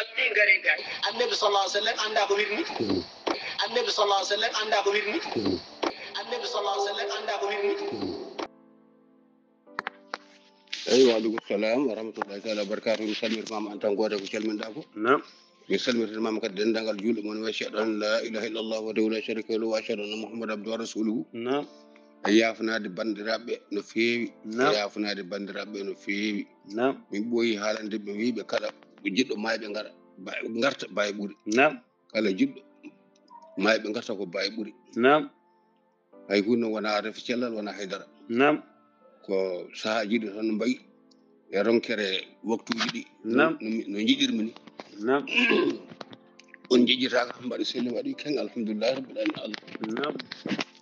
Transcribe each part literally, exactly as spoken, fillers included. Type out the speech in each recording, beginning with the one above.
Annabi sallallahu alaihi wasallam anda ko wirni. Annabi sallallahu alaihi wasallam anda ko wirni. Annabi sallallahu alaihi wasallam anda ko wirni. Eyi, wa aleykum salam wa rahmatullahi taala wa barakatuh. Mi salmitimaama an tan gooto ko calminɗaa ko. Naam. Mi salmitimaama kadi denndaangal juulɓe mon, wa ashhadu an la ilaha illallah wahdahu la sharika lahu wa ashhadu anna Muhammadan abduhu wa rasuluhu. Naam. E yaafnaade banndiraaɓe no feewi. Naam. E yaafnaade banndiraaɓe no feewi. Naam. Min ɓooyi haalande ɓe, wiiɓe kala ko jiɗɗo maayɓe ngara, ba-, ngarta baawi ɓuri. Naam. Kala jiɗɗo maayɓe ngarta ko baawi ɓuri. Naam. Hay hunde wonaa refe cellal, wonaa haydara. Naam. Ko sahaaji ɗi tan mbayi e ronkere waktuuji ɗi. Naam. No, no, no njiɗirmi ni. Naam. On njiɗirtaaka, mbaɗi selli, waɗi keng, alhamdulillahi rabbil alamin. Allah. Naam.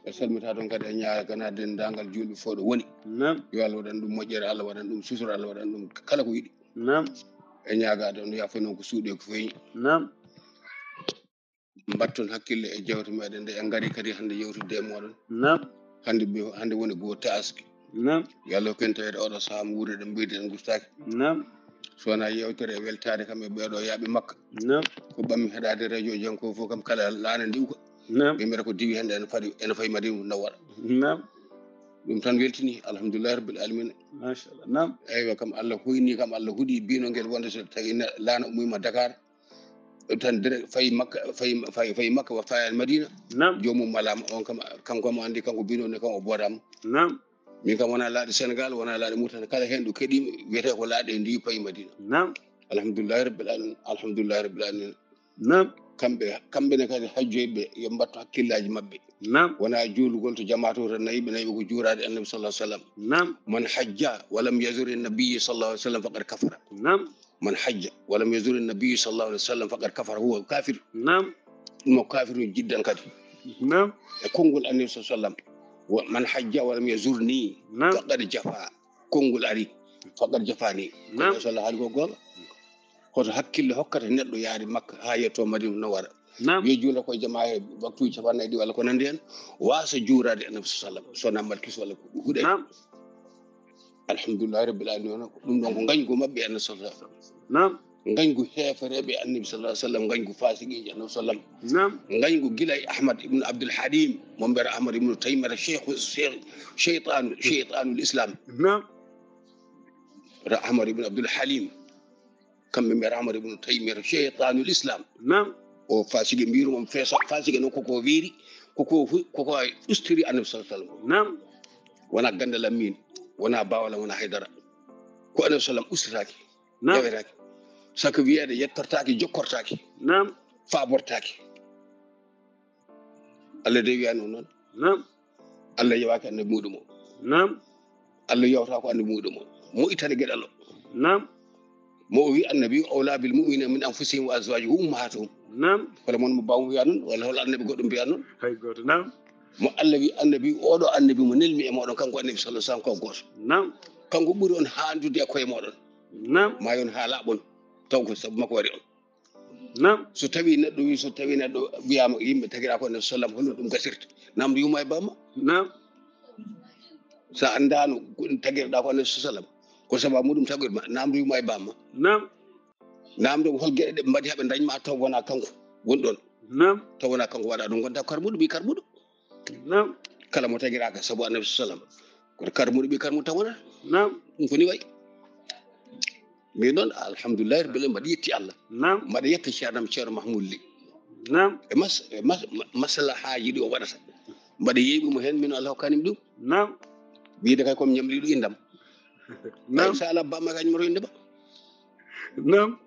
E salmita toon kadi e ñaagana denndaangal juulɓe fof ɗo woni. Naam. Yo Allah waɗan ɗum moƴƴere, Allah waɗan ɗum sutura, Allah waɗan ɗum kala ko yiɗi. Naam. E ñaagaade on yaafo noon ko suuɗe ko feeñi. Naam. Mbatton hakkille e jewte meɗen nde en ngari kadi hannde yewtude e moɗon. Naam. Hannde mi, hannde woni goo taaski. Naam. Yo Allah hokku en taweede oɗo sahaa mo wuurɗen, mbaydi en gustaaki. Naam. So wonaa yewtere e weltaade kam e ɓeeɗo yaaɓe Makka. Naam. Ko ɓammi heɗaade radio jan ko fof kam kala laana ndiwka. Naam. Ɓe mbiyata ko diwi hannde ene fadi, ene fayi Madina Munawwara. Naam. Ɗum tan weltini, alhamdulillahi rabbil alamin. Machallah. Naam. Eywa kam Allah hoyni kam, Allah huɗi bino ngel wonde so tawi ne-, laana ummima Dakar. Tan dire fayi Makka, fayi, fayi, fayi Makka, wa fayaani Madina. Naam. Joomum malaama on kam, kanko mo anndi, kanko bino ne kam o boodama. Naam. Min kam wonaa laaɗe Senegal, wonaa laaɗe Mauritanie, kala heen ɗo keɗiimi, wiyetee ko laaɗe ndi payi Madina. Naam. Alhamdulillahi rabbil alamin, alhamdulillahi rabbil alamin. Naam. Kamɓe, kamɓe ne kadi hajjoyɓe yo mbattu hakkillaaji maɓɓe. Naam. Wonaa juulugol to jamaatu tan nayi ɓe nayi ko juuraade Annabi sallallahu alaihi wasallam. Naam. Man hajja wa lam yazuri nabiyyi sallallahu alaihi wasallam faqad kafara. Naam. Man hajja wa lam yazuri nabiyyi sallallahu alaihi wasallam faqad kafara, huwa kafir. Naam. Mo kafirun jiddan kadi. Naam. E konngol Annabi sallallahu alaihi wasallam. Wa man hajja wa lam yazurni Naam. faqad jafa. Konngol ari, faqad jafani. Naam. Ko sallallahu alaihi wasallam ko goonga. Hoto hakkille hokkata neɗɗo yaade Makka haa yetto Madina Munawwara. Naam. Yo juula ko jamaa he waktuuji cappanɗe nayi ɗi walla ko nanndi heen. Waasa juuraade Annabi sallallahu alaihi wasallam. So nammal kis walla ko huɗe. Naam. Alhamdulillahi rabbil alamin. Ɗum ɗon ko ngañgu maɓɓe Annabi sallallahu alaihi wasallam. Naam. Ngañgu heefereeɓe Annabi sallallahu alaihi wasallam, ngañgu faasiqiijo Annabi sallam. Naam. Ngañgu gila e Ahmad ibn Abdul Halim, mo mbiyata Ahmad ibn Taymiyata, sheikhu, sheikh, shaytanu, shaytanul Islam. Naam. Ra-, Ahmad ibn Abdul Halim, kamɓe mbiyata Ahmad ibn Taymiyata, shaytanul Islam. Naam. O faasiqe mbiru mo feesa, faasiqe noon koko weeri, koko hu-, koko ustiri Annabi sallallahu alaihi wasallam. Naam. Wonaa ganndal am min, wonaa baawal am, wonaa haydara. Ko Annabi sallam ustiraaki. Naam. Yawetaake. Saka wiyeede yettortaake, jokkortaake. Naam. Faabortaake. Allah de wiyaano noon. Naam. Allah yewaaki Annabi muɗum o. Naam. Allah yewtaako Annabi muɗum o. Mo ittani geɗal o. Naam. Mo o wi, "Annabi awla bil mu'minina min anfusihim wa azwajuhu ummahatuhum." Naam. Wala mon mo baamu wiya noon, wala hol Annabi goɗɗum mbiya noon? Hay gooto, naam. Mo Allah wi, "Annabi, oɗo Annabi mo nelmi e moɗon, kanko Annabi sallallahu alaihi wasallam ko gooto." Naam. Kanko ɓuri on haandude e koye moɗon. Naam. Ma yon haa laaɓon, taw ko sabu makko waɗi on. Naam. So tawi neɗɗo wi, so tawi neɗɗo wiyama yimɓe tagira ko Annabi sallam, holno ɗum gasirta? Namdo yumma e bamma. Naam. Sa andano ko tagirɗa ko Annabi sallam, ko sababu muɗum tagirma, namdo yumma e bamma. Naam. Namdo hol geɗe ɗe mbaɗi haɓe dañma taw wona kanko woni ɗon. Naam. Taw wona kanko waɗa ɗum, gonta karmuɗo, ɓi karmuɗo. Naam. Kala mo tagiraka sabu Annabi sallam, koto karmuɗo, ɓi karmuɗo tan wonata. Naam. Ɗum ko ni wayi. Min noon, alhamdulillahi rabbil alamin, mbaɗa yetti Allah. Naam. Mbaɗa yetta ceernam Ceerno Mahmoud Ly. Naam. E mas-, e mas-, ma-, maslahaaji ɗi o waɗata. Mbaɗa yeeɓi mo heen, min Allah hokkanim ɗum. Naam. Wiide kay komi ñamliiɗo indam. Naam. Ay, sa ala bamma ka ñamloto inde ma. Naam.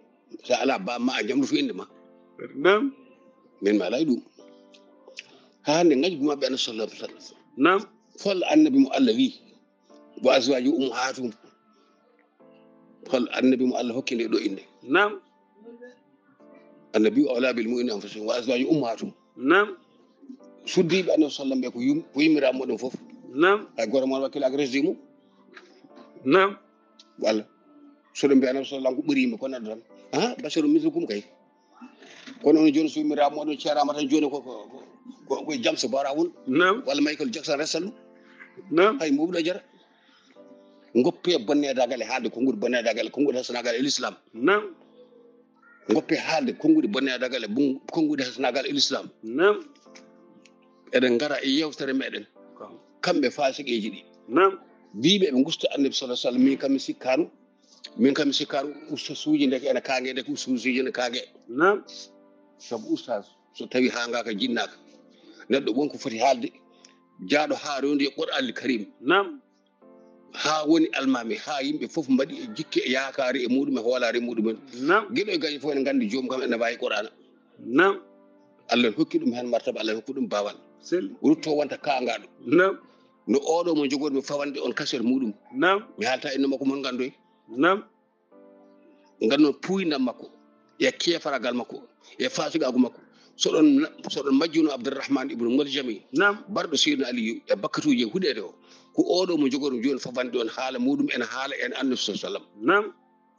Sa ala bamma a ñamloto inde ma. Naam. Min mi alay ɗum. Haa hannde ngañgu maɓɓe Annabi sallallahu alaihi wasallam. Naam. Hol Annabi mo Allah wi, "Wa azwaju ummahatuhum"? Hol Annabi mo Allah hokki nde ɗo inde? Naam. "Annabi awla bil mu'minina anfusihim wa azwaju ummahatuhum." Naam. Suddiiɓe Annabi sallam ɓe ko yum-, ko yummiraaɓe muɗum fof. Naam. Hay gooto mon wakkila ak resdi mum. Naam. Walla so ɗum mbiya Annabi sallam ko ɓuriima ko neɗɗo tan. Ah, basharun mislukum kay. Kono on jooni so yummiraaɓe muɗum ceeraama tan jooni ko, ko, ko, ko, ko jam so bara won. Naam. Walla Michael Jackson resal ɗum. Naam. Hay mo ɓuɗa jara. Ngoppe bonnedagal e haalde konngol bonnedagal, konngol hasanagal e l'islam. Naam. Ngoppe haalde konnguɗi bonneedagal e bun-, konnguɗi hasanagal e Islam. Naam. Eɗen ngara e yewtere meɗen. Ko. Kamɓe faasiqeeji ɗi. Naam. Biiɓe ɓe ngusta Annabi sallallahu alaihi wasallam, min kam mi sikkaano. Min kam mi sikkaano ustasuuji ndeke ene kaange, ndeke ustasuuji ene kaange. Naam. Sabu ustaas so tawi haangaaka jinnaaka. Neɗɗo won ko foti haalde. Jaaɗo haa rewndi e Qur'aanil Karim. Naam. Haa woni almaami, haa yimɓe fof mbaɗi e jikke e yaakaari e muɗum e hoolaare muɗumen. Naam. Geɗo e gaño fof ene nganndi joom kam ene waawi Qur'aana. Naam. Allah ne hokki ɗum heen martaba, Allah ne hokki ɗum baawal. Selli. Rutto wonta kaangaaɗo. Naam. No oɗo mo jogormi fawande on kaset muɗum. Naam. Mi haalta inno makko mon nganndoy. Naam. Nganndu puuyndam makko, e keefaragal makko, e faasigaagu makko. So ɗon, so ɗon majjuno Abdurrahman ibnu Muljami, Naam. Barɗo Seydina Aliyu e bakkatuuji e huɗeede o. Ko oɗo mo jogormi jooni fawande on haala muɗum ene haala en Annabi sallallahu alaihi wasallam. Naam.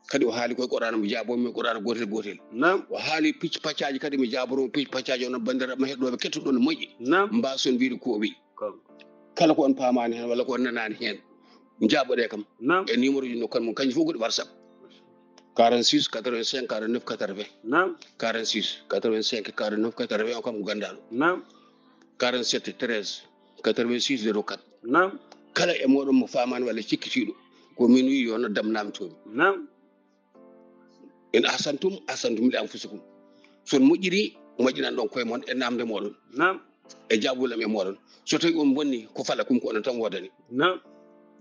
Kadi o haali koye Qur'aana mo jaaboomi e Qur'aana gootel gootel. Naam. O haali picc paccaaji kadi mo jaaboromi picc paccaaji onon banndiraaɓe heɗɗooɓe kettuɗon no moƴƴi. Naam. Mbaason wiide ko o wi. Ko. Kala ko on paamaani heen walla ko on nanaani heen, njaaboɗee kam. Naam. E numéro ji nokkan mum, kanji fof goɗi WhatsApp. Quarante-six quatre-vingt-cinq quarante-neuf quatre-vingts. Naam. Quarante-six quatre-vingt-cinq quarante-neuf quatre-vingts, o kam ko ganndaano. Naam. Quarante-sept treize quatre-vingt-six zéro quatre. Naam. Kala e mooɗon mo faamaani walla cikkitiiɗo, ko min wi yo noddam naamtoomi. Naam. In ahsantum, ahsantum li anfusikum. So on moƴƴiri, moƴƴinan ɗon koye mon e naamnde mooɗon. Naam. E jaabugol am e mooɗon. So tawi on bonni, ko fala kum ko onon tan woodani. Naam.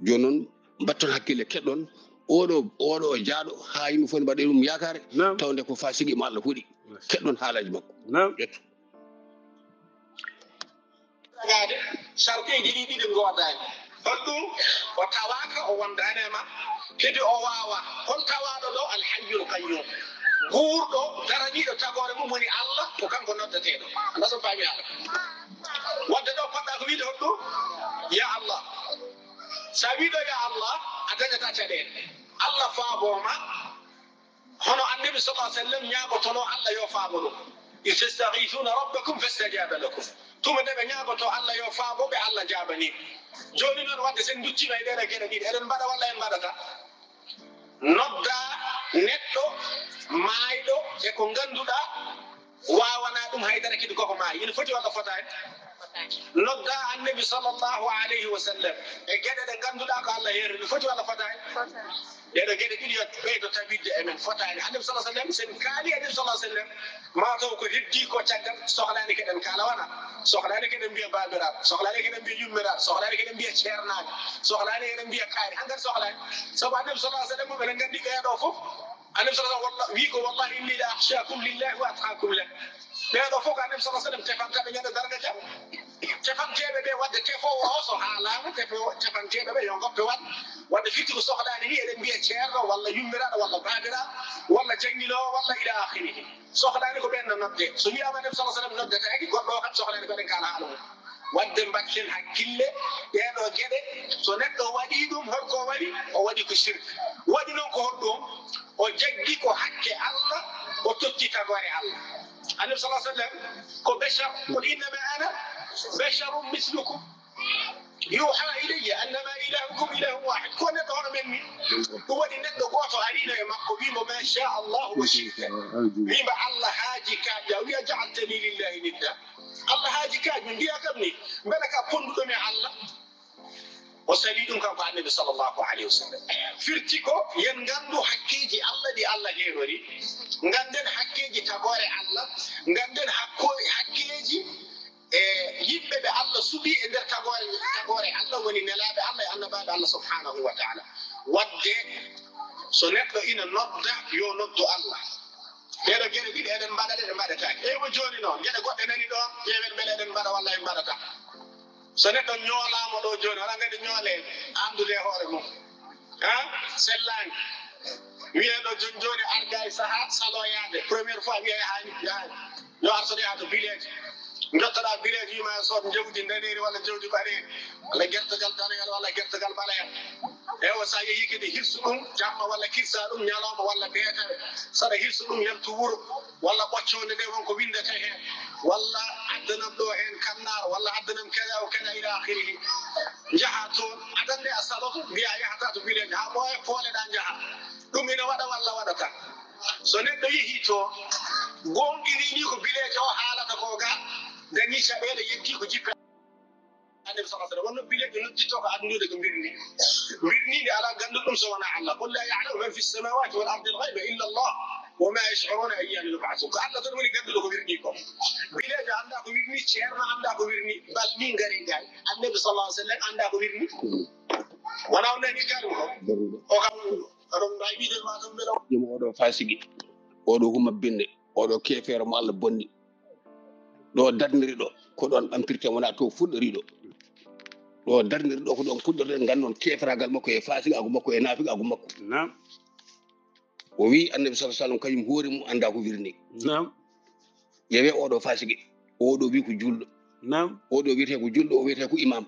Jooni noon, mbatton hakkille, keɗɗon oɗo, oɗo jaaɗo, haa yimɓe fof ne mbaɗa ɗum yaakaare, Naam. tawde ko faasigi mo Allah huɗi. Keɗɗon haalaaji makko. Naam. Ƴettu. Tagaade, sarɗeeji ɗi ɗiɗi ngoodaani. Hol ɗum? O tawaaka, o wondaani e ma. Kadi o waawa. Hol tawaaɗo ɗo? Al Hayyul Qayyum. Guurɗo, daraniiɗo tagoore mum woni Allah, ko kanko noddeteeɗo. Anndaa so paami haala. Wadde ɗo poɗɗa ko wiide hol ɗum? Ya Allah. So a wii ɗo ya Allah, a dañataa caɗeele. Allah faaboo ma. Hono Annabi sallallahu alaihi wasallam ñaagotono Allah yo faabo ɗum. Istastaghithuna rabbakum fastajaba lakum. Tuma nde ɓe ñaagoto Allah yo faabo ɓe, Allah jaabani. Jooni noon, wadde sen nduccima e ɗeɗo geɗe ɗiɗi, eɗen mbaɗa walla en mbaɗata? Nodda neɗɗo maayɗo e ko ngannduɗaa waawana ɗum haydara, kadi koko maayi. Ina foti walla fotaani? Nodda Annabi sallallahu alaihi wasallam e geɗe ɗe ngannduɗaa ko Allah heerri, ina foti walla fotaani? Ɗeɗo geɗe ɗiɗi yo ɓeydo tabitde e men, fotaani. Annabi sallallahu alaihi wasallam, sen kaali Annabi sallallahu alaihi wasallam, ma taw ko heddi ko caggal, sohlaani keɗen kaala wana. Sohlaani keɗen mbiya baabiraaɓe, sohlaani keɗen mbiya yummiraaɓe, sohlaani keɗen mbiya ceernaaɓe, sohlaani keɗen mbiya kaari, hankadi sohlaani. Sabu Annabi sallallahu alaihi wasallam, eɗen nganndi ɓeeɗo fof. Annabi sallallahu alaihi wasallam walla-, wi ko, "Wallahi inni la akhshakum lillahi wa atqakum lah." Ɓeeɗo fof ko Annabi sallallahu alaihi wasallam tefanta ɓe ñande darga jam. Tefanteeɓe ɓe, wadde tefoowo o so haalaama, tefo-, tefanteeɓe ɓe yo ngoppe waɗ. Wadde firti ko sohlaani ni eɗen mbiya ceerno walla yummiraaɗo walla baabiraaɗo walla jannginoowo walla ila akhirihi. Sohlaani ko ɓeen no nodde. So wiyaama Annabi sallallahu alaihi wasallam noddetaake, goɗɗo o kam sohlaani ko eɗen kaala haala mum. Wadde mbatten hakkille ɗeeɗo geɗe, so neɗɗo waɗi ɗum, holko o waɗi? O waɗi ko shirk. Waɗi noon ko holɗum? O jaggi ko hakke Allah, o totti tagoore Allah. Annabi sallallahu alaihi wasallam ko bashar, qul innama ana basharun mislukum. Yuha ilayya annama ilahukum ilahun wahid. Ko neɗɗo hono men ni. Ɗum waɗi neɗɗo gooto arino e makko, wimo, "Ma sha Allah wa shi'ta." Wimo, "Allah haaji kaaƴa." Wiya, "Ja'altani lillahi nidda." Allah haaji kaaƴa, mbiya kam ni, mbele ka ponduɗo mi Allah? O sali ɗum kanko Annabi sallallahu alaihi wasallam. Firti ko yen ngandu hakkeeji Allah ɗi Allah heerori. Nganden hakkeeji tagoore Allah. Nganden hakko-, hakkeeji e yimɓe ɓe Allah suɓi e nder tagoore, tagoore Allah, woni nelaaɓe Allah e annabaaɓe Allah subhanahu wa ta'ala. Wadde so neɗɗo ina nodda, yo noddu Allah. Ɗeɗo geɗe ɗiɗi eɗen mbaɗa ɗe, ɗe mbaɗataake. Eywa, jooni noon, geɗe goɗɗe nani ɗoon, ƴeewen mbele eɗen mbaɗa walla en mbaɗata. So neɗɗo ñoolaama ɗo jooni, wala ngadi ñoole anndude e hoore mum. Ha? Sellaani. Wiyee ɗo jooni jooni, arga e sahaa saloyaade. Première fois wiyee yahaani, yahaani. Yo ar soɗo yaha to bileeji. Njottoɗaa bileeji, wima sood njawdi ndaneeri walla njawdi ɓaleeri. Walla gertogal daneyal walla gertogal ɓaleyal. Eywa, so a yehii kadi hirsu ɗum jamma walla kirsa ɗum ñalawma walla beetawe. Saɗa hirsu ɗum yaltu wuro walla ɓoccoonde nde won ko winndata heen. Walla addanam ɗo heen kannaar walla addanam kada o kada ila akhirihi. Njaha toon, adan nde a saloto, mbiya yahata to bileeji, haa ɓooya pooleɗaa njaha. Ɗum ina waɗa walla waɗata? So neɗɗo yehii to, goonɗinii ni ko bileejo o haalata ko ga, dañii caɗeele, yeddi ko jippe. Annabi sallallahu alaihi wasallam wonno bileejo noddittoo ko addude ko mbirni. Mbirni nde alaa ganduɗo ɗum so wonaa Allah. Qul laa ya'lamu man fis samawati wal ardi al ghayba illa Allah wa ma yash'uruna ayyana yub'athun. Ko Allah tan woni ganduɗo ko wirni ko. Bileejo anndaa ko wirni, ceerno anndaa ko wirni, bal min ngari ngal. Annabi sallallahu alaihi wasallam anndaa ko wirni. Wonaa on nani kaɗum ko. O kam, oɗon mbaawi wiide ma ɗum mbeɗa. Ɗum oɗo fasigi, oɗo huma binde, oɗo keefeero mo Allah bonni. Ɗo darniri ɗo, ko ɗon ɓampirte wonaa to fuɗɗori ɗo. Ɗo darniri ɗo, ko ɗon fuɗɗorten ngannon keeferagal makko e fasigaagu makko e naafigaagu makko. Naam. O wi Annabi sallallahu alaihi wasallam kañum hoore mum anndaa ko wirni. Naam. Ƴeewe oɗo fasigi, oɗo wi ko julɗo. Naam. Oɗo wiyete ko julɗo, o wiyete ko imam.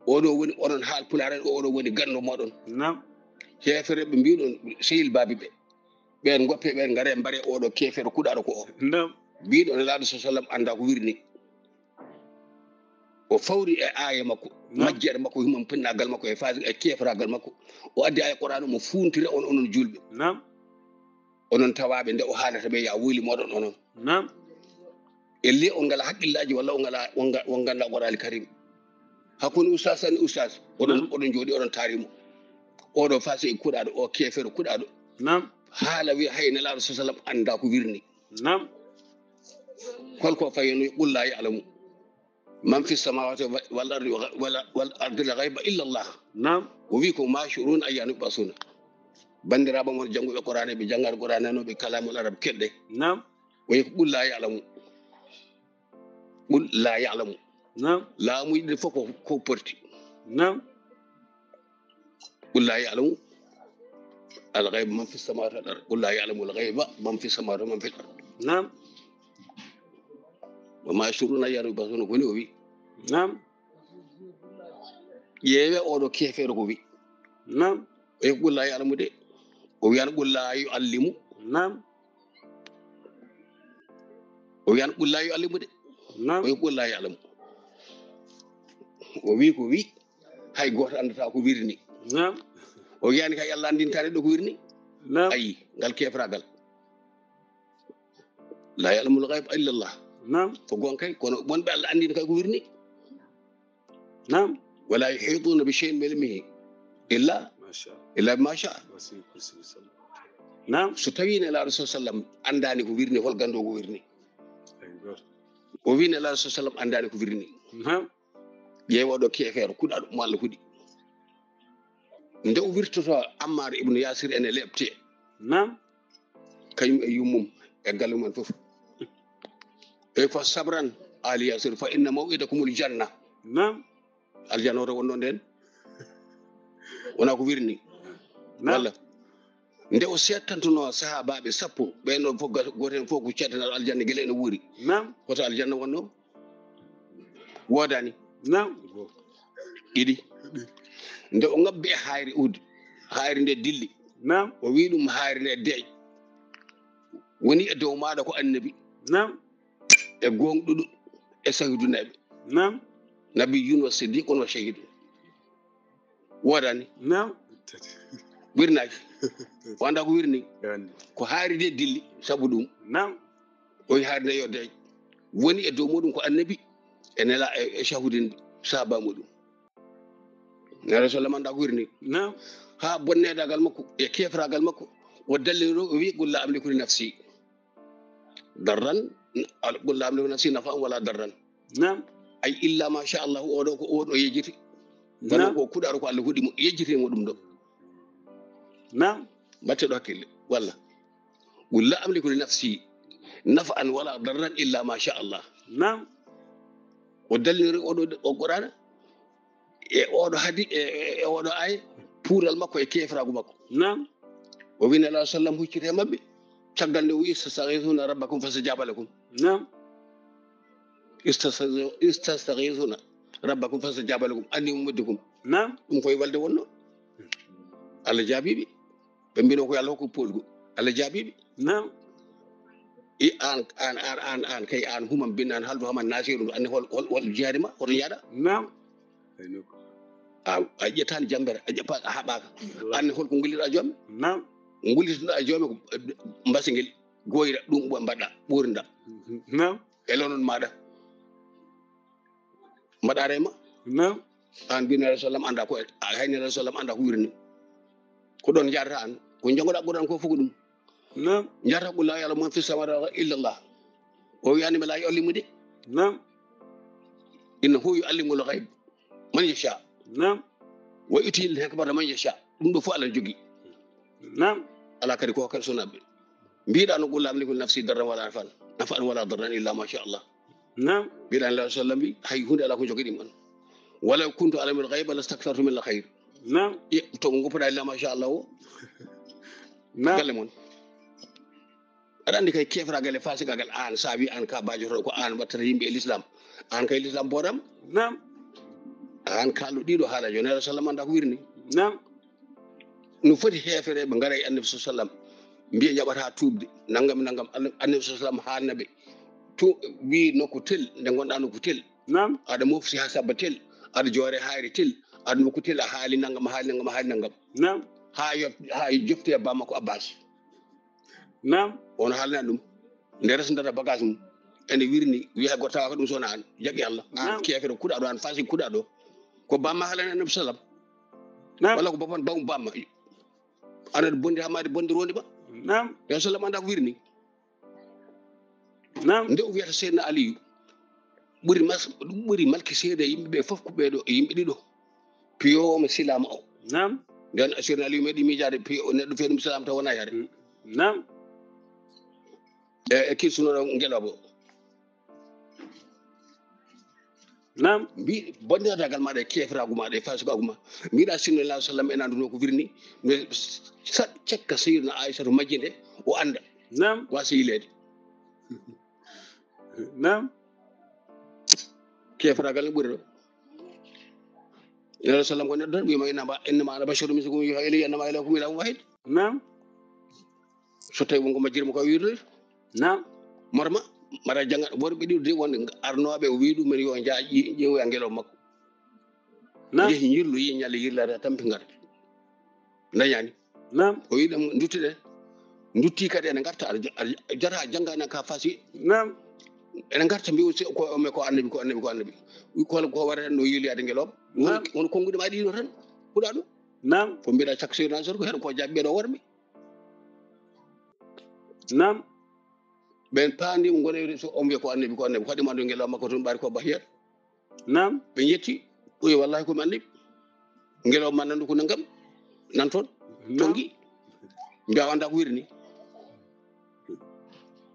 Oɗo woni onon haal pulaar en, oɗo woni ganndo moɗon. Naam. Heefereɓe mbiɗon sehil baabi ɓe. Ɓeen ngoppe, ɓeen ngare mbare oɗo keefeero kuɗaaɗo ko o. Naam. Mbiɗo Nelaaɗo sallallahu alaihi wasallam anndaa ko wirni. O fawri e aaye makko, naam, majjere makko, himam pinnagal makko e fas-, e keeferagal makko. O addi aaye Qur'an mo fuuntira on, onon julɓe. Naam. Onon tawaaɓe nde o haalata ɓe ya wuli moɗon onon. Naam. E le on ngala haqqillaaji walla on ngala, on nga-, on ngannda Qur'an Karim. Hakkunde ustaas tan ustaas, oɗon, naam, oɗon jooɗi, oɗon taari mo. Oɗo fasi kuɗaaɗo, o keefeero kuɗaaɗo. Naam. Haala wi hay Nelaaɗo sallallahu alaihi wasallam anndaa ko wirni. Naam. Holko fayono? Qul laa ya'lamu man fi samawati wa-, wal ardi wa-, wala, wal ardi al ghayba illa Allah. Naam. O wi ko ma yash'uruna ayyana yub'athuna. Banndiraaɓe mon jannguɓe Qur'an, ɓe janngata Qur'an, no ɓe kalamul arab keɗɗe. Naam. O wi ko qul laa ya'lamu. Qul laa ya'lamu. Naam. Laamuuji ɗin fof ko, ko porti. Naam. Qul laa ya'lamu al ghayba man fi samawati wal ard. Qul laa ya'lamu al ghayba man fi samawati wa man fil ard. Naam. Wa ma yash'uruna ayyana yub'athuna, ko ni o wi. Naam. Ƴeewe oɗo keefeero ko wi. Naam. O wi qul laa ya'lamu de. O wiyan qul laa yu'allimu. Naam. O wiyan qul laa yu'allimu de. Naam. O wi qul laa ya'lamu. O wi ko wi. Hay gooto anndataa ko wirni. Naam. O wiyani kay Allah anndintaani ɗo ko wirni. Naam. Ayi, ngal keeferagal. Laa ya'lamul ghayba illa Allah. Naam. Ko goonga kay, kono wonɓe Allah anndini kay ko wirni. Naam. Wala yuhituna bi shay'in min ilmihi illa, masha Allah, illa bima sha. Wasi kursi sallam. Naam. So tawi Nelaaɗo sallallahu alaihi wasallam anndaani ko wirni, hol ganndo ko wirni? Hay gooto. O wi Nelaaɗo sallallahu alaihi wasallam anndaani ko wirni. Naam. Ƴeewa ɗo keefeero kuɗaaɗo mo Allah huɗi. Nde o wirtoto Ammar ibn Yasir ene leɓte. Naam. Kañum e yummum e galle mum fof. E fa sabran ali Yasir fa inna maw'idakumul janna. Naam. Aljanna woto wonno nden. Wona ko wirni. Naam. Walla. Nde o settantuno sahaabaaɓe sappo, ɓen ɗon fof ga-, gooto heen fof ko cettanaɗo aljanna gila ene wuuri. Naam. Hoto aljanna wonno? Woodani. Naam. Ɗiɗi. Nde o ngabbi e haayre Uhud, haayre nde dilli. Naam. O wi ɗum haayre nde deeƴ. Woni e dow maaɗa ko annabi. Naam. E gooŋɗuɗo e sahiduneeɓe. Naam. Nabiyyun wa siddiqun wa shahidun. Woodani. Naam. Wirnaaki. O anndaa ko wirni. Ko haayre nde dilli sabu ɗum. Naam. O wi haayre nde yo deeƴ. Woni e dow muɗum ko annabi e nela e, e shahudin sahaaba muɗum. Nelaaɗo sallam anndaa ko wirni. Naam. Haa bonneedaagal makko e keefraagal makko, o dallino o wi qul laa amliku li nafsi darran, al-, qul laa amliku li nafsi naf'an wala darran. Naam. Ay illa ma sha Allah, oɗo ko oɗo yejjiti. Kono, naam, ko kuɗaɗo ko Allah huɗi mo, yejjiti mo ɗum ɗo. Naam. Mbatte ɗo hakkille, walla. Qul laa amliku li nafsi naf'an wala darran illa ma sha Allah. Naam. O dalliri oɗo, o Qur'ana e oɗo hadi-, e, e, e oɗo ay puural makko e keefraagu makko. Naam. O wi Nelaaɗo sallam hucciti e maɓɓe. Caggal nde o wi, "Istastaghisuna rabbakum fastajaba lakum." Naam. Istastaghi-, istastaghisuna rabbakum fastajaba lakum. Anni mumiddukum. Naam. Ɗum koye walde wonno. Allah jaabiɓe. Ɓe mbino ko yo Allah hokku poolgu. Allah jaabiɓe. Naam. I an, an, an, an, an, kay an humam bin an haldu haman nasiru, anne hol, hol, hol jihaadi ma, hoto njaada? Naam. Ay nokku. A, a ƴettaani jambere, a ƴeppa-, a haɓaaka. Wallaahi. Anne hol ko ngulliɗa joom? Naam. Ngulitoɗa e joome ko mbasingel goyra ɗum ɓo mbaɗa ɓurda. Naam. E lonon maɗa. Mbaɗa rema. Naam. An bin Rasul sallam anda ko, hay ni Rasul sallam anda ko wirni. Ko ɗon jarta an. Ko jangoɗa Qur'an ko fuko ɗum. Naam. Jarta ko la ya'lamu man fi samawati illa Allah. O yani ma la yu'allimu de. Naam. Innahu yu'allimul ghaib man yasha. Naam. Wa yu'til hikmata man yasha. Ɗum ɗo fof Allah jogi. Naam. Ala kadi ko kadi sonaɓe. Mbiɗa no qul la amliku nafsi darran wala nafan. Nafan wala darran illa ma sha Allah. Naam. Mbiɗa Allah sallam wi hay hunde ala ko jogi ɗum an. Wala kuntu alamul ghaiba lastaktartu min al khair. Naam. To mo goppoɗa illa ma sha Allah o. Naam. Galle mon. Aɗa andi kay kefragal e fasiqagal an sa wi an ka bajotoɗo ko an wattata yimɓe e l'islam. An kay l'islam boɗam. Naam. An kalɗo ɗiɗo haala yo nela sallam anda ko wirni. Naam. No foti heefereɓe ngara e annabi sa sallam mbiya jaɓata tuubde nangam nangam. Annabi sa sallam haalna ɓe to wi nokku tel nde gonɗa nokku tel. Naam. Aɗa mofti ha sabba tel aɗa joore hayre tel aɗa nokku tel a haali nangam a haali nangam a haali nangam. Naam. Ha yo ha joftoya bammakko Abbas. Naam. On haalna ɗum nde resdata bagage mum ene wirni wiya gottawa ko ɗum sona an jaɓi Allah an. Naam. Kefere kuɗa ɗo an fasi kuɗa ɗo ko bamma haalani annabi sallam. Naam. Walla ko bafan bawm bamma ana bondi hamade bondi rondi ba. Naam. Ya sallam anda ko wirni. Naam. Nde o wiyata seydna aliyu ɓuri mas ɓuri malki seede yimɓe ɓe fof ko ɓeɗo yimɓe ɗiɗo piyowo mo silama o. Naam. Nden seydna aliyu meɗi miijaade piyo neɗɗo feeɗum silama taw wona yaade. Naam. E e kirsunoɗo ngeloba o. Naam. Mbi bonniratagal maɗa e keferagu maɗa e fasikagu ma mbiɗa sinno la sallam en anduno ko wirni mi cekka seyidna aissata majjinde o anda. Naam. Wasa yileede. Naam. Keferagal ne ɓuri ɗo. Nela sallam ko neɗɗo tan wima innama innama ana basharu mislukum yuha ilayya annama ilahukum ilahun wahid. Naam. So tawi wonko majjirma ko wirde. Naam. Marma mara janga worɓe ɗiɗo de wonde arnoɓe o wi ɗum men yo jaa ƴeewoya ngelo makko. Naam. Yehi yirlo yi ñalle yirlata tampi ngar dañani. Naam. O wi ɗum duttuɗen dutti kadi ene garta aɗa jara janggani ka fasi. Naam. Ene garta mbi ko me ko annabi ko annabi ko annabi ko ko warata no yiliyade ngeloba. Won won kongude ma ɗiɗo tan kuɗa ɗum. Naam. Ko mbiɗa cakka sirna sor ko hen ko jabbe ɗo worɓe. Naam. Ɓen paandi mo gone so on wiya ko annabi ko annabi ko haɗi ma ɗo ngeloba makko tun ɓari ko bahiyat. Naam. Ɓe yetti oyi wallahi komi annabi ngeloba ma nandu ko nangam nan toon. Tongi mbiya o anda ko wirni.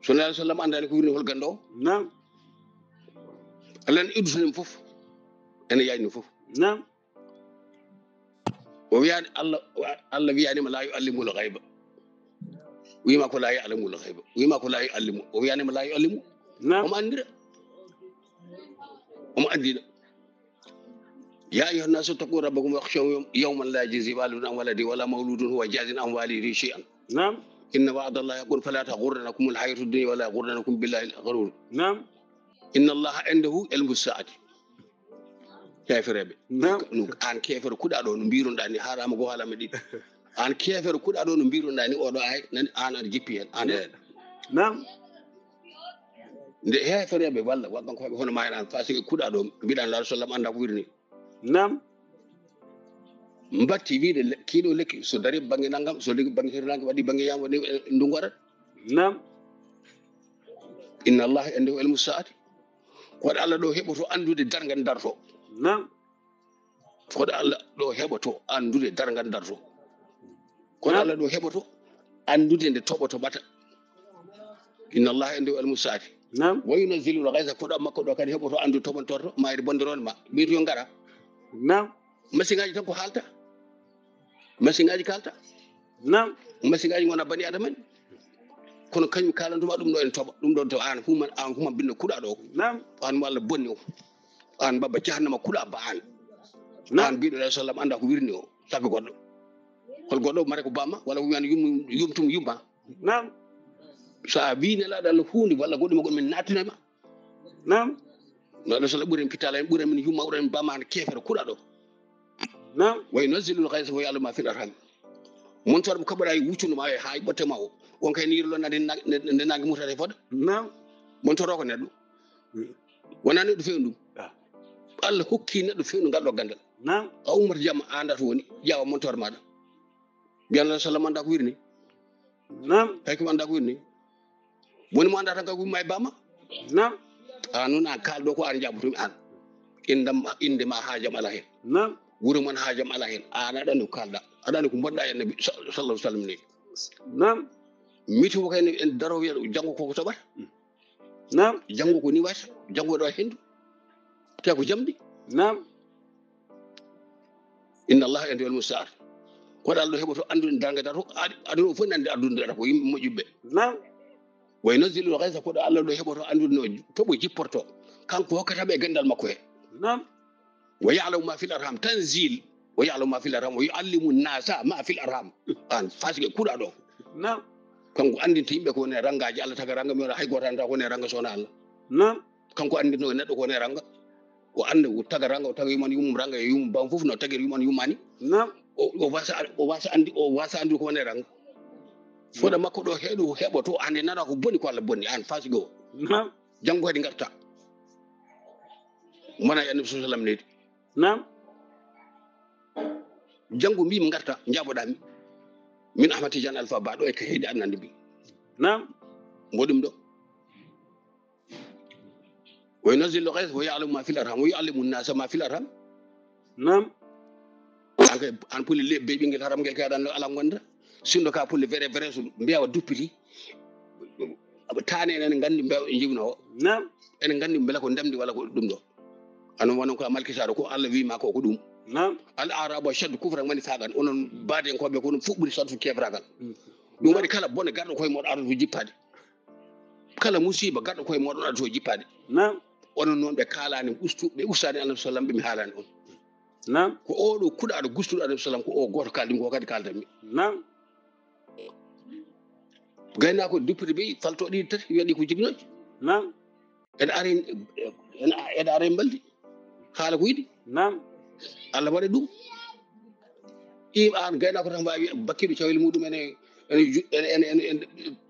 So nabi sallam andani ko wirni hol gando o. Naam. Allah ne iddutanimo fof ene yayni fof. Naam. O wiyani allah allah wiyanima la yuallimul gayba. Wima ko la yalamul gayba wima ko la yuallimu o wiyanima la yuallimu. Naam. Omo andira omo andina. Ya ayuha nnasu ttaqu rabbakum wakhshaw yawman la yajzi walidun an waladi wala mawludun huwa jazin an walidi shay'an. Naam. Inna wa'da llahi haqqun fala taghurrannakum lhayatu dunya wala yaghurrannakum billahi lgharur. Naam. Inna allaha indahu ilmu saati. Heefereɓe. Naam. An keefere kuɗa ɗo no mbiruɗa ni harama goo haalama ɗiɗi. An keefere kuɗa ɗo no mbiruɗa ni oɗo ay nani an aɗa jippi hen an. Naam. Nde heefereɓe walla walla ko hono ma en an fasi kuɗa ɗo mbiɗan laaɗo sallam anda ko wirni. Naam. Mbatti wiide kiɗo lekki so dari bange nangam so ligi bange hirnange waɗi bange yam waɗi ndungu arat. Naam. Inna allaha indahu ilmu saati. Koɗo allah ɗo heɓoto andude darga darto. Naam. Koɗo allah ɗo heɓoto andude darga darto. Koɗo allah ɗo heɓoto andude nde toɓo toɓata. Inna allaha indahu ilmu saati. Naam. Wa yunazzilu lgaysa koɗo makko ɗo kadi heɓoto andude toɓontorto mayri bonde ronde ma ɓeyto yo ngara. Naam. Masiŋaaji tan ko haalta. Masiŋaaji kalta. Naam. Masiŋaaji gona bani adama en kono kañum kalantuma ɗum ɗo en toɓa ɗum ɗo to an huma an huma binno kuɗa ɗo. Naam. An mo allah bonni o an babba jahannama kuɗa ba an. Naam. An mbiɗo alah sallam anda ko wirni o tagga goɗɗo hol goɗɗo mare ko bamma walla ko wiyan yum yumtum yumma. Naam. Sa wi nelaɗo allah hunde walla goɗɗuma goɗɗo min nattunema. Naam. No alah sallam ɓuren pittala en ɓuren min yumma ɓuren bamma an kefere kuɗa ɗo. Naam. Wa yunazzilul gaysa wa ya'lamu ma fil arham. Montor mo kaɓɓoɗa e wuccudu ma e ha e ɓotte ma o. On kay ni yirlo nande na-, nde, nde nangue mutata e fodde. Naam. Montor o ko neɗɗo. Mm. Wona neɗɗo fewndu ɗum. Ah. Allah hokki neɗɗo fewndu ngal ɗo gandal. Naam. A ummata jamma a anda to woni, ƴeewa montor maɗa. Mbiyan Allah sallam anda ko wirni. Naam. Hay ko anda ko wirni. Woni mo anda tan ko wimma e bamma. Naam. A noon an kalɗo ko an jaɓotumi an. Indam, inde ma haajam ala hen. Naam. Wuro mon haajam ala hen. An aɗa andi ko kalɗa. Aɗa andi ko mboɗɗa e annabi sa-, sallallahu alaihi wasallam ni. Naam. Miti ko kay en daro wiya janngo koko toɓata. Naam. Janngo ko ni wata. Janngo ɗo hendu. Te ko jamdi. Naam. Inna Allah andi wal musta'an. Ko Allah ɗo heɓoto andude darnga daro. Ad-, aduna o fof nandi aduna daro ko yimɓe moƴƴuɓe. Naam. Wa yunazzilu al-ghaytha, ko ɗo Allah ɗo heɓoto andude no toɓo jipporto. Kanko hokkata ɓe gandal makko he. Naam. Wa ya'lamu ma fil arham, tanzil. Wa ya'lamu ma fil arham, wa yu'allimu nasa ma fil arham. An fasike kuɗa ɗo. Naam. Kanko andinta yimɓe ko woni e rangaji Allah taga ranga mi wala hay goto anda ko woni e ranga sona Allah. Naam. Kanko andinta neɗɗo ko woni e ranga. O anda o taga ranga, o taga yumani yumum ranga e yumum bam fof no tagir yumani yumani. Naam. O, o wasa, o wasa andi, o wasa andi ko woni e ranga. Foda makko ɗo heɗo heɓoto ande nana ko boni ko Allah boni an fasike o. Naam. Janngo kadi ngarta. Mona e annabi sallallahu alaihi wasallam nedi. Naam. Janngo mbimi ngarta, njaboɗami. Min Ahmad Tidiane Alpha Ba ɗo e ka heedi annande mbi. Naam. Mboɗum ɗo. Wa yunazzilu ghaytha wa ya'lamu ma fil arham wa yu'allimu nasa ma fil arham. Naam. An kay, an pulli le-, be ɓingel haram ngel kay aɗa ala gonda. Sinno ka pulli vere vere so mbiyawa duppiti. Tane enen gandi mbe jibno o. Naam. Enen gandi mbela ko ndemdi wala ko ɗum ɗo. Anon wonon ko malkisaro ko Allah wi ma ko ko ɗum. Naam. Al arabu ashaddu kufran wa nifaqan. Onon baden ko be ko ɗum fuɓɓuri satu kefragal. Mm. Ɗum waɗi kala bone garɗo koye moɗo ardu jippade. Kala musiba garɗo koye moɗon addoto jippaade. Naam. Onon noon ɓe kaalani ustu, ɓe ustani Annabi sallam ɓe mi haalani on. Naam. Ko oɗo kuɗaɗo gustuɗo Annabi sallam ko o goto kaldi ko kadi kaldanmi. Naam. Gaynako duppiti ɓe falto ɗiɗi tati wiyaɗi ko jibinoji. Naam. Eɗa ari, eɗa, eɗa ari mbaldi. Haala ko yiɗi. Naam. Allah waɗa ɗum. Im an gaynako tan wawi bakkiɗo cawel muɗum ene, ene ju-, ene, ene, ene, ene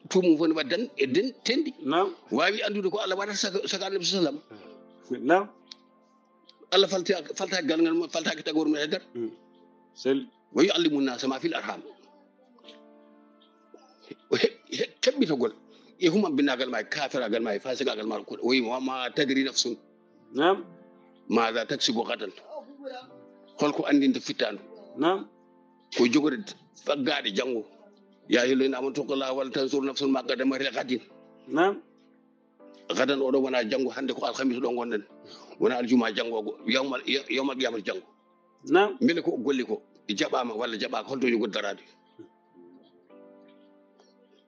tumum foni waddan e den tendi. Naam. Wawi andude ko Allah waɗata saka, saka Annabi sallam. Naam. Allah falta, falta gal ngal mo, falta ki tagor mo e dar. Mm. Sel. Wa yu'allimu nasa ma fil arham. O he-, he-, keɓɓitagol e humam binnagal ma e kafiragal ma e fasikagal ma ko o wi wa ma tadri nafsun. Naam. Maada taksibu gadan. Holko andinta fittandu? Naam. Ko jogori faggaade janngo. Ya ayyuhal ladina amanu taqullaha wal tanzur nafsun ma qaddamat li gadin. Naam. Gadan oɗo wona janngo hannde ko alhamis ɗo ngonɗen. Wona aljuma janngo go. Yawmal, yawmal qiyamah janngo. Naam. Mbele ko o golli ko jaɓaama walla jaɓaaka holto jogori daraade?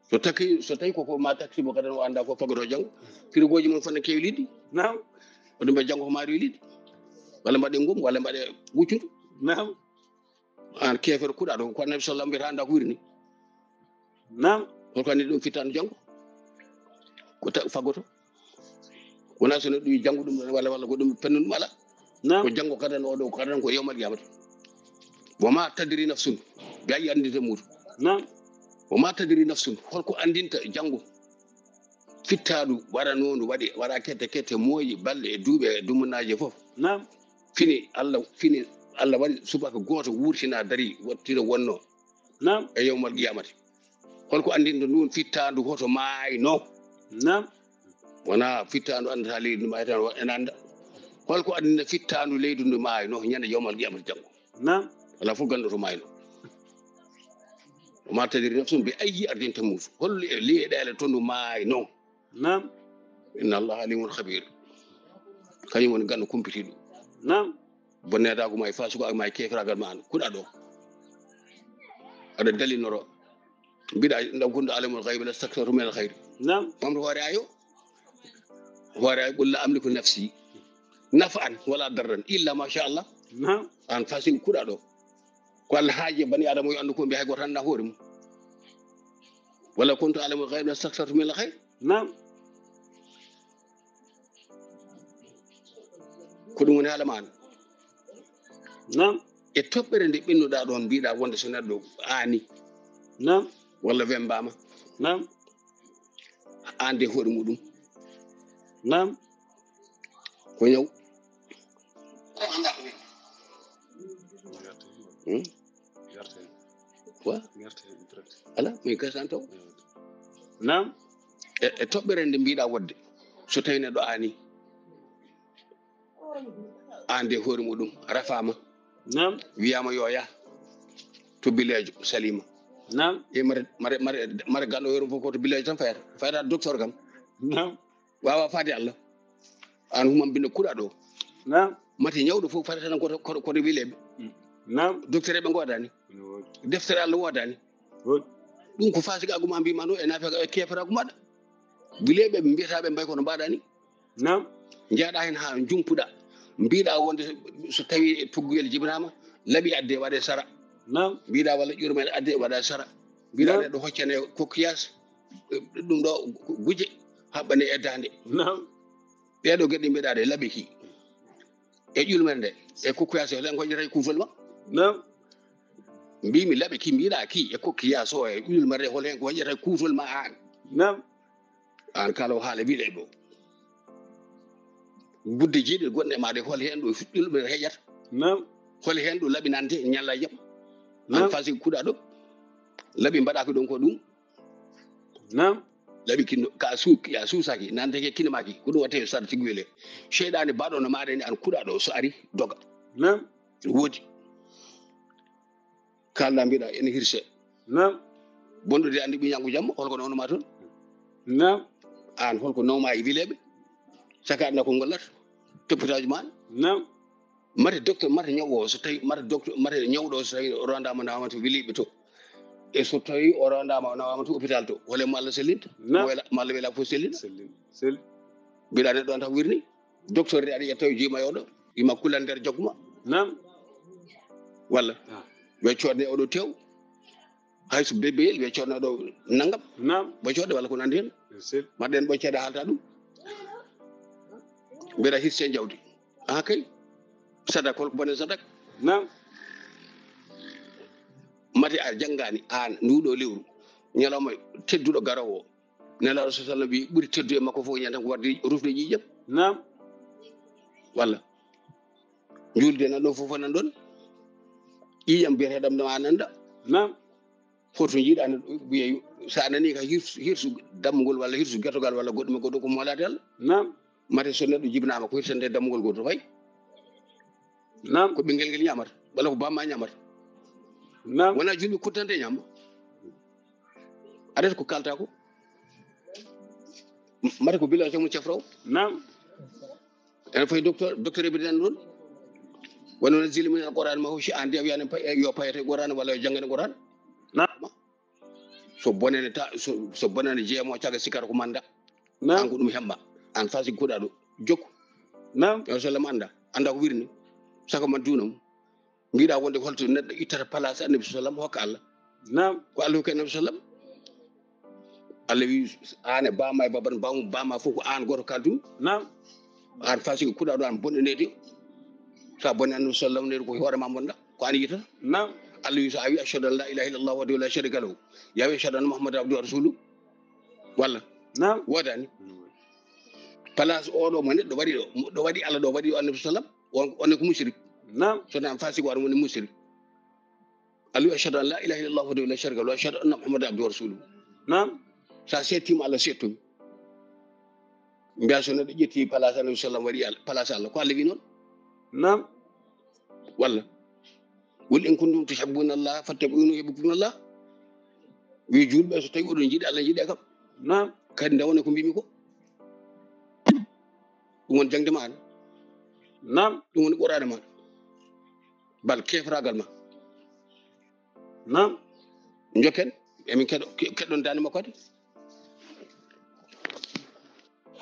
So taki, so tawi ko, ko ma taksibu gadan o annda ko fagoto janngo. Frigoji mon fana kewi liɗɗi. Naam. Oɗo mbiya janngo ko maari liɗɗi. Walla mbaɗe ngum, walla mbaɗe wuccudu. Naam. An kefer kuɗaɗo ko Annabi sallam mbiyata annda ko wirni. Naam. Holko anndi ɗum fittano janngo? Ko ta-, fagoto? Wona so neɗɗo wi janngo ɗum ɗon walla, walla ko ɗum pennu ɗum ala. Naam. Ko janngo gadan oɗo, gadan ko yawmal qiyamati. Wa ma tadri nafsun, gayi anndita muɗum. Naam. Wa ma tadri nafsun, holko anndinta janngo? Fittaandu waranondu waɗi, waɗa kette, kette, mooyi, balɗe e duuɓe e dumunaaji fof. Naam. Fini Allah, fini Allah waɗi subaka gooto wurtina dari, wattira wonno. Naam. E yawmal qiyamati. Holko anndinta ndun fittaandu hoto maayno? Naam. Wona fittaandu anndata leydi ndu maayata, ena annda. Holko anndinta fittaandu leydi ndu maayno ñande yawmal qiyamati janngo? Naam. Wala fof ganndo to maayno. Wa ma tadri nafsun bi ayyi ardin tamut. Holli e leyɗeele to ndu maayno? Naam. Inna Allah alimun khabir. Kañum woni ganndo kumpitiiɗo. Naam. Bonnedagu ma e fasugo ma e kefiragal ma an. Kuɗa ɗo. Aɗa dalinoro. Mbiɗa law kuntu alamul ghayba lastakthartu min al khayr. Naam. Mamre hoore ayo. Hoore ayo qul la amliku nafsi naf'an wala darran illa ma sha Allah. Naam. An fasin kuɗa ɗo. Ko Allah haaji e bani Adama yo anndu ko mbiya hay gooto annda hoore mum. Wala kuntu alamul ghayba lastakthartu min al khayr. Naam. Ko ɗum woni haala ma an. Naam. E toɓɓere nde ɓennuɗa ɗon mbiɗa wonde so neɗɗo aani, Naam. Walla wembaama. Naam. Aan de hoore muɗum. Naam. Ko ñaw. Hmm? Wa? Ala, mi gasan taw. Naam. E, e toɓɓere nde mbiɗa waɗde, so tawi neɗɗo aani, aan de hoore muɗum rafaama, Naam. Wiyama yo yah to bileejo salima. Naam. E mare mare mare mare ganndo hoore fof ko to bileejo tan fayata fayata docteur kam. Naam. Wawa faade Allah. Aan humam binno kuɗa ɗo. Naam. Mate ñawɗo fof fayata tan koto koto koto wileɓe. Naam. Docteur ɓe ngoodani. Deftere Allah woodani. Good. Ɗum ko fasikaagu ma mbima ɗo e naafeeqa e keeferaagu maɗa. Wileɓe ɓe mbiyata ɓe mbay kono mbaɗa ni. Naam. Jaaɗa hen ha jumpuɗa. Mbiɗa wonde so tawi e tugguyel jibinama, laɓi adde waɗe sara. Naam. Mbiɗa walla ƴurmel adde waɗa sara. Mbiɗa Naam. Neɗɗo hoccane coquillage, ɗum ɗo guje haɓɓane e dande. Naam. Ɗeɗo geɗe mbiɗa ɗe laɓi ki. E ƴulmere nde e coquillage, hol hen ko waɗata e kuufol ma? Naam. Mbimi laɓi ki mbiɗa ki e coquillage o e ƴulmere nde, hol hen ko waɗata e kuufol ma an? Naam. Aan kala o haala wiɗe ɗo. Budde jeeɗiɗi gonɗe ma ɗe, hol heen ɗo ƴulɓe heƴata? Naam. Hol heen ɗo laɓinante ñalla jam? Aan Naam. Fasi kuɗa ɗo. Laɓi mbaɗa ko ɗon ko ɗum. Naam. Laɓi kinno ka suuk ya suusaki nante ke kinamaki ko ɗum watte sar tiguwele. Seyɗaani baɗo no maɗa ni aan kuɗa ɗo so ari doga. Naam. Woodi. Kalɗa mbiɗa ene hirse. Naam. Bonɗude andi ɓiñangu jamma holko nawno ma toon? Naam. Aan holko nawma e wileɓe? Saka adna ko gollat toppitaaji ma. Naam. Mate docteur mate ñawo so tawi mate docteur mate ñawɗo so tawi o rondama nawama to wiliɓe to. E so tawi o rondama o nawama to hôpital to wala mo Allah sellinta? Naam. Wala mo Allah wela fof sellina. Sellin. Sel. Mbiɗa neɗɗo on tan wirni. Docteur de aɗa ƴetta o jiima yoɗo ima kulan nder jagguma. Naam. Walla Ah. ɓe coodne oɗo tew. Hayso bebeyel ɓe coodne oɗo nanngam. Naam. Ɓe coodde walla ko nandi hen. Sel. Mbaɗɗen ɓoccede haalta ɗum. Mbiɗa hirse jawdi. Haa kay. Sadak holko bone sadak? Naam. Mate a janngaani aan nduɗo lewru ñalawma tedduɗo garowo o. Nelaaɗo sa sallam wi ɓuri teddu e makko fof ñande ko wadde rufde ƴiƴam. Naam. Walla julde nan ɗon fof nan ɗon. Ƴiƴam biyeteɗam no a nanda. Naam. Hoto jiiɗa wiya sa nani ka hirsu hirsu dammugol walla hirsu gertogal walla goɗɗum e goɗɗum ko molade Allah. Naam. Mate so neɗɗo jibinama ko hirtande dammugol goto fay. Naam. Ko ɓinguel ngel ñamata walla ko bamma ñamata. Naam. Wona julɓe kuttante ñamma. Aɗata ko kalta ko. Mate ko bilan somo cefraw. Naam. Ene fof docteur docteur eɓe nan ɗon. Woni wona zili min alquran ma hoci an de wiyani yo payete quran walla yo janggane quran. Naam. So bonene ta so so bonene jeemo caga sikara ko manda. Naam. An ko ɗum hemma. An fasi kuɗa ɗo jokku. Naam. Yo sallam anda anda ko wirni. Saka man dunam. Mbiɗa wonde holto neɗɗo ittata place annabi sallam hokka Allah. Naam. Ko Allah hokki annabi sallam. Allah wi an e bama e baban bawmu bama fof ko an goto kaldu. Naam. An fasi ko kuɗa ɗo an bonɗenede. Sa bonni annabi sallam nede ko hoore ma bonɗa ko an yitata. Naam. Allah wi so a wi ashhadu an la ilaha illallah wahdahu la sharika lahu. Ya wi ashhadu anna muhammadan abduhu wa rasuluhu. Walla Naam. Wodani. Place oɗo mo neɗɗo waɗi ɗo ɗo waɗi Allah ɗo waɗi ɗo annabi sallam on on ko mushrik. Naam. So nan fasi ko an woni mushrik. Allah wi ashhadu an la ilaha illallah wahdahu la sharika lahu wa ashhadu anna muhammadan abduhu wa rasuluhu. Naam. Sa settima Allah settomi. Mbiya so neɗɗo ƴetti place annabi sallam waɗi Allah place Allah ko Allah wi noon. Naam. Walla qul in kuntum tuhibbuna Allah fattabi'uni yuhibbukum Allah. Wi julɓe so tawi oɗon jiiɗi Allah jiiɗe kam. Naam. Kadi nde wona ko mbimi ko. Ɗum woni jangde maɗa. Naam. Ɗum woni qur'ana maɗa. Bal kefragal ma. Naam. Jokken emin keɗo keɗɗon dande makko kadi.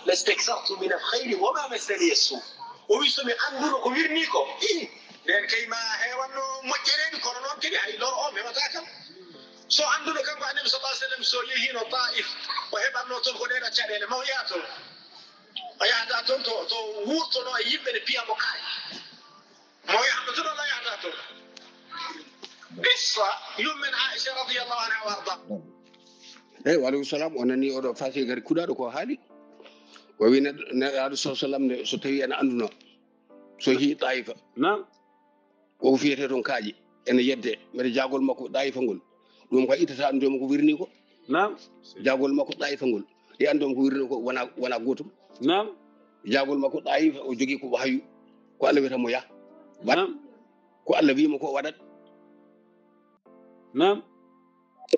لاستكثرت من الخير وما مسني السوء. O wi so mi annduno ko wirnii ko, ii, ndeen kay ma heewanno moƴƴereeɓe, kono noon kadi hay lor o memata kam. So annduno kanko Annabi sallallahu alaihi wasallam so yehiino Taif, o heɓatno toon ko ɗeeɗo caɗeele, ma o yaha toon. O yahata toon to to wuurtono e yimɓe ne piya mo kaari. Ma o yahatno toon walla o yahata toon. Qissa yummen Aisha radiyallahu anha wa arda. Eyi, wa aleykum salam. O nani oɗo fasi gari kuɗaɗo ko haali. O wi neɗɗo, neɗɗo aɗo sa sallam ne, so tawi ene anduno, so hi Tayifa. Naam. O fiyete toon kaaƴe, ene yedde, mbeɗa jaagol makko Tayifa ngol. Ɗum ko ittata ɗum ko wirni ko. Naam. Jaagol makko Tayifa ngol. Ɗi anndoo ko wirnoo ko wona, wona gootum. Naam. Jaagol makko Tayifa, o jogii ko wahayu. Ko Allah wiyata mo yah. Waɗ. Naam. Ko Allah wii mo ko waɗat. Naam.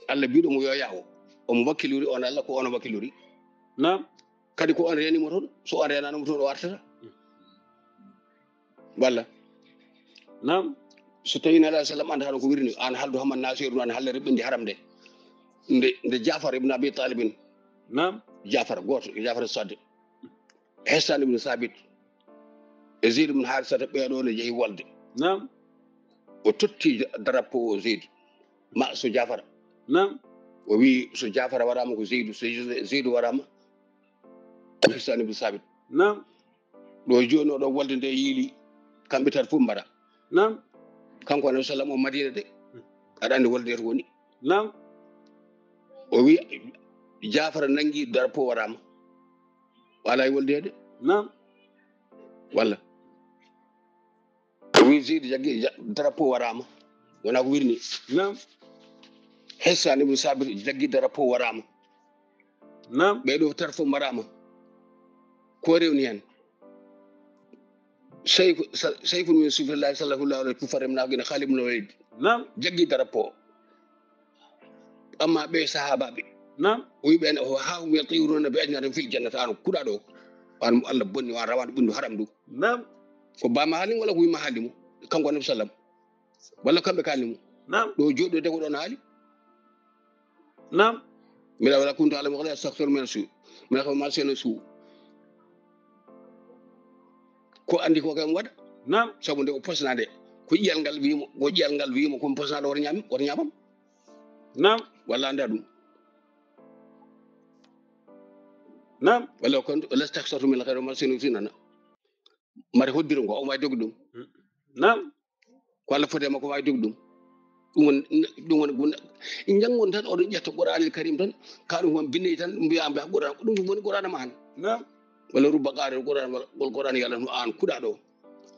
Allah biiɗo mo yo yah o. Omo wakkilori on Allah, ko on wakkilori. Naam. Kadi ko on reeni mo toon, so on reenaano mo toon, o artata. Walla? Naam. So tawi Nelaaɗo sallam annda hano ko wirni, an haldu Hamman Nasiru, an halle reɓɓindi haram de. Nde, nde Jafar ibn Abi Talibin. Naam. Jafar, gooto, Jafar Sadiq. Hassan ibn Sabit. E Zaid ibn Harisata, ɓeeɗo ne jehi wolde. Naam. O totti drapeau o Zaid. Ma so Jafar. Naam. O wi so Jafar waraama ko Zaidu, so Zaidu waraama ko Hassan ibn Sabit. Naam. Ɗo jooni oɗo wolde nde yiili, kamɓe tati fof mbara. Naam. Kanko Annabi sallam o Madina de, aɗa anndi wolde nde to woni. Naam. O wi Jafar nanngi drapeau waraama. O alaa e wolde de. Naam. Walla. O wi Zeydi jaggi ja-, drapeau waraama. Wona ko wirni. Naam. Hassan ibn Sabit jaggi drapeau waraama. Naam. Ɓee ɗo tati fof mbaraama. Ko rewni heen? Seyfu-, sa-, seyfun min suyufillahi sallahu Allahu alayhi kuffar remnaako ina Khalid ibn Walid. Naam. Jaggi drapeau. Amma ɓe sahaabaaɓe. Naam. O wi ɓeen, "O haa hum yatiruna bi ajnihatihi fil jannati." Aan kuɗaɗo. Aan mo Allah bonni, aan rawaani ɓunndu haram ndu. Naam. Ko ba ma haali mo walla ko wi ma haali mo? Kanko Annabi sallam. Walla kamɓe kalni mo? Naam. Ɗo jooɗo de ko ɗon haali. Naam. Mbiɗa wala kuntu ala mo kala astaghfiru min su. Mbiɗa ko ma seno su. Ko andi ko kam waɗa. Naam. Sabu nde o posnaade. Ko ƴiyal ngal wiimo, ko ƴiyal ngal wiimo, ko posnaade wota ñaam, wota ñaamam. Naam. Walla anda ɗum. Naam. Walla ko lastaghfartu min khairu ma sinu sinana. Mari hoddiro ngo, o wawi dogde ɗum. Naam. Ko Allah foti e makko, wawi dogde ɗum. Ɗum woni, ɗum woni gun-, janngon tan, oɗon ƴetta Qur'anil Karim tan, ka ɗum won binndi tan, mbiya, mbiya Qur'an, ko ɗum woni Qur'an ma an. Naam. Walla rubba qari Qur'an, walla Qur'an yalla no an kuɗaɗo.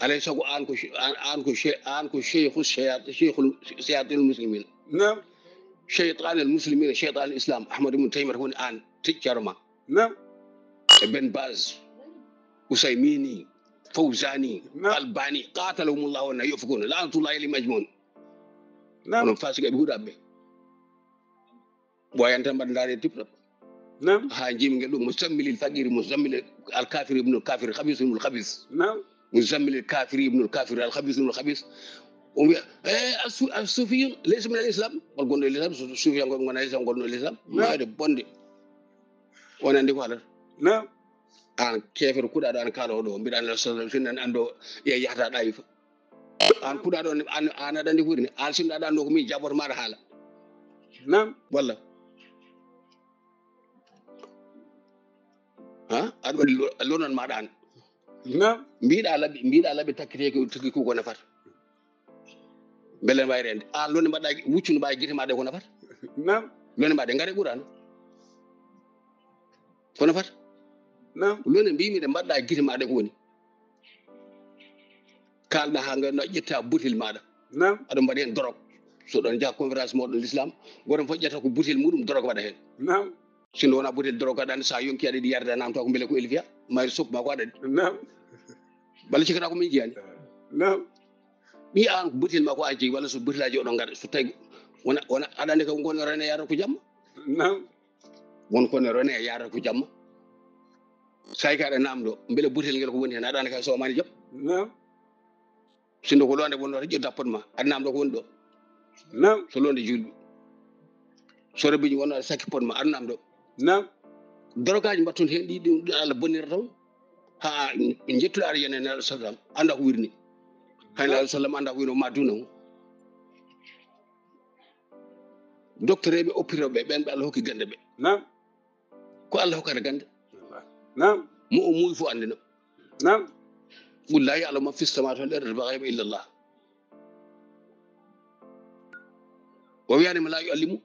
Alay sago an ko she-, an, an ko she-, an ko sheikhu shayat-, sheikhul shayatinul muslimin. Naam. Shaytanul muslimin, shaytanul islam. Ahmad ibn Taymiyyah woni an, ticcarma. Naam. E Ben Baz, Usaymini, Fawzani, Naam. Albani, qatalahumullahu wa anna yufakun. La'natullahi alayhim ajmaun. Naam. Onon fasika ɓe huɗaɓe. Ɓoyan tan mbaɗa ndaare tippata. Naam. Ha jimi ngel ɗum, muzammilil faqiri, muzammilil al kafir ibnul kafir, khabis ibnul khabis. Naam. Muzammilil kafir ibnul kafir, al khabis ibnul khabis. O wiya, eh, as-su-, as-sufiyun laysa min al islam. Won gonɗo e l'islam, so sufiyankoɓe gona e l'islam, gonɗo e l'islam. Naam. Mayde bonde. On andi ko haalata? Naam. An keefeero kuɗaɗo an kaala oɗo, mbiɗa andi Rasul sallallahu alaihi wasallam, anndo ya yahata Ɗayifa. An kuɗaɗo an, an aɗa andi ko wirni? An sinno aɗa anndo ko min jaboto maɗa haala. Naam. Walla? Ha? Aɗa waɗi lo-, lonan maɗa an. Naam. Mbiɗa laɓi, mbiɗa laɓi takkite ko tigi ko nafata. Mbele ne wawi rende. An lone mbaɗa wuccude mbawi gite ma ɗe ko nafata. Naam. Lone mbaɗe ngare Qur'an. Ko nafata. Naam. Lone mbimi ɗe mbaɗɗa gite ma ɗe ko woni. Kalɗa ha ngar no ƴetta butel maɗa. Naam. Aɗa mbaɗi hen dorog. So ɗon jaha conférence moɗon l'islam, goto fof ƴetta ko butel muɗum dorog waɗa hen. Naam. Sinno wona butel dorog aɗa andi sa yonki aɗa yiɗi yarde a namta ko mbele ko elfiya, mayre soppu ma ko aɗa. Naam. Balla cikkata ko min jiyani. Naam. Ɓi an ko butel ma ko an jeyi, walla so butelaji oɗon ngaɗa, so tawi wona, wona aɗa andi kam gon rene yara ko jamma. Naam. Won ko ne rene yara ko jamma. Sa yi ka aɗa namdo, mbele butel ngel ko woni hen, aɗa andi kam so mani jam. Naam. Sinno ko londe wonno tan ƴeew dappot ma, aɗa namdo ko woni ɗo. Naam. So londe julɓe. So rebiji wonno aɗa sakki pot ma, aɗa namdo. Naam. Dorogaji mbatton hen ɗi, ɗum, ɗum Allah bonnirata on. Ha jettuɗo aɗa yiyana Nelaaɗo sallam, anda ko wirni. Hay Naam. Nelaaɗo sallam anda ko wirni, o ma duna o. Docteur ɓe, hôpital ɓe, ɓen ɓe Allah hokki gande ɓe. Naam. Ko Allah hokkata gande. Naam. Mo o muuyi fof andina. Naam. Qul la ya'lamu man fis samawati wal ardi al ghayba illa Allah. O wiyanima la yuallimu.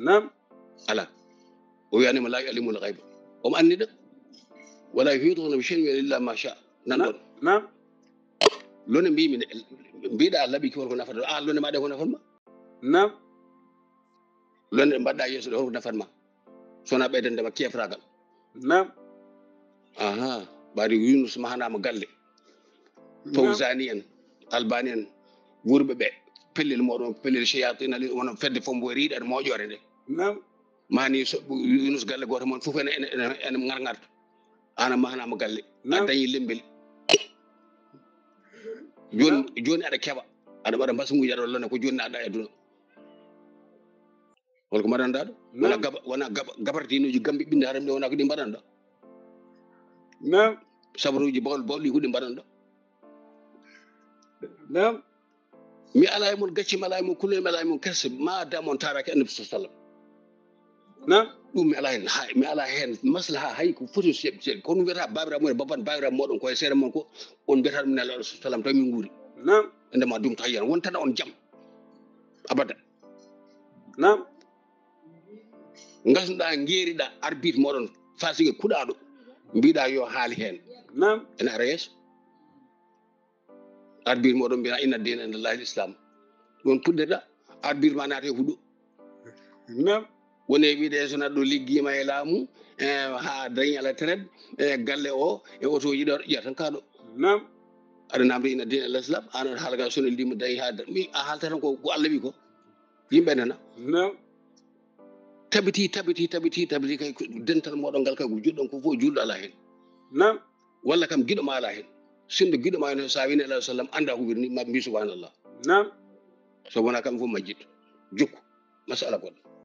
Naam. Ala. O wiyanima la yuallimu al ghayba. Omo annida. Wala yuhituna bi shay'in illa ma sha. Nan Naam. Ɗon. Naam. Lone mbimi nde. Mbiɗa laɓi ki holko nafata. A lone ma ɗe ko nafat ma. Naam. Lone ɗe mbaɗɗa yeeso ɗe holko nafat ma. Sona ɓeydande ma kefragal. Naam. Aha. Ɓaade Yunus mahanama galle. Fawzani en, Albani en, wurɓe ɓe, pellel moɗon, pellel shayatin ali, wono fedde fof mbo riiɗa e moƴƴore nde. Naam. Mani so Yunus galle goto mon fof ene ene ene ene ngarngarta. Ana mahanama galle. A Naam. Dañi lembel. Joni joni aɗa keɓa. Aɗa waɗa mbasunguji aɗa lona ko joni aɗa e aduna. Holko mbaɗanɗa ɗo? Wona Naam. Gaba wona Gaba gabardinuji gambi ɓinde haram nde wona ko ɗi mbaɗanɗa. Naam. Sabaruji bawl bawɗi ko ɗi mbaɗanɗa. Naam. Mi ala e mon gacce, mi ala e mon kulle, mi ala e mon kerse, ma dam on taraki annabi sa sallam. Naam. Ɗum mi ala hen, ha mi ala hen maslaha hay ko foti seeɗa seeɗa. Kono wiyata babiraɓe mon e babban babiraɓe moɗon koye seeɗa mon ko on mbiyata ɗum nelaɗo sa sallam tawi min nguuri. Naam. Ende ma dum tawi yan won tan on jam. Abada. Naam. Ngasnuɗa ngeeriɗa arbitre moɗon fasige kuɗaɗo mbiɗa yo haali hen. Naam. Ene ara yeeso. Arbitre moɗon mbiya inna dina inda Allahi l'islam. Ɗon puɗɗirɗa arbitre ma naate huɗo. Naam. Woni e wiide so neɗɗo liggima e laamu e ha dañi ala traite e galle o e otoji ɗo ƴeya tan kaɗo. Naam. Aɗa namde inna dina Allahi l'islam an on haalga sono lima dañi ha da- mi a haalta tan ko ko Allah wi ko. Yimɓe nana. Naam. Tabiti tabiti tabiti tabiti kay ko dental moɗon ngal kay ko juɗɗon ko fof julɗo ala hen. Naam. Walla kam giɗo ma ala hen. Sinno giɗo ma no sa wini alah sallam anda ko wirni ma mbi subhanallah. Naam. So wona kam fof majjitto. Jukku. Masala goɗɗo.